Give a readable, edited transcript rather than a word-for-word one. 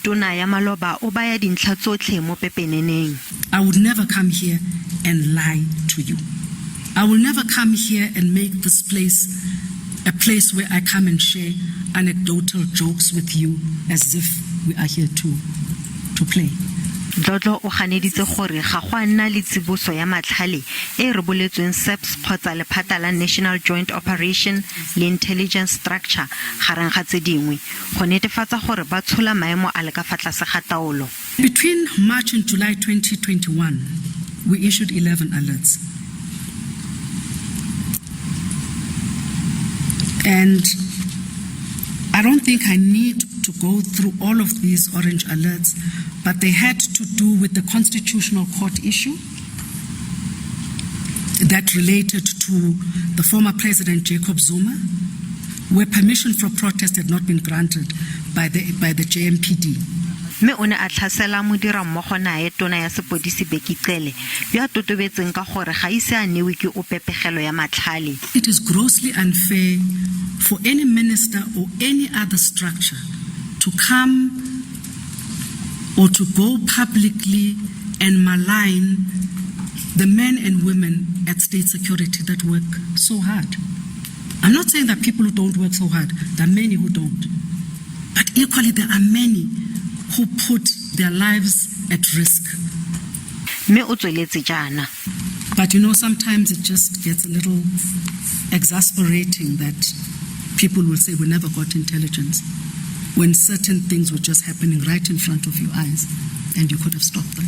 Tona ya maloba o baya dintlha tsotlhe mo pepeneneng. I would never come here and lie to you. I will never come here and make this place a place where I come and share anecdotal jokes with you as if we are here to play. Dlodlo o ganeditse gore ga go a nna le tsiboso ya matlhale e e reboletsweng SAPS kgotsa lephata la National Joint Operation le Intelligence Structure gareng ga tse dingwe, go netefatsa gore ba tshola maemo a le ka fa tlase ga taolo. Between March and July 2021, we issued 11 alerts. And I don't think I need to go through all of these orange alerts, but they had to do with the Constitutional Court issue that related to the former President Jacob Zuma, where permission for protest had not been granted by the JMPD. Mme o ne a tlhasela modirammogo nae, tona ya sepodisi Bheki Cele, yo a totobetseng ka gore ga ise a newe ke ope pegelo ya matlhale. It is grossly unfair for any minister or any other structure to come or to go publicly and malign the men and women at state security that work so hard. I'm not saying that people who don't work so hard, there are many who don't. But equally, there are many who put their lives at risk. Mme o tsweletse jaana. But sometimes it just gets a little exasperating that people will say we never got intelligence when certain things were just happening right in front of your eyes and you could have stopped them.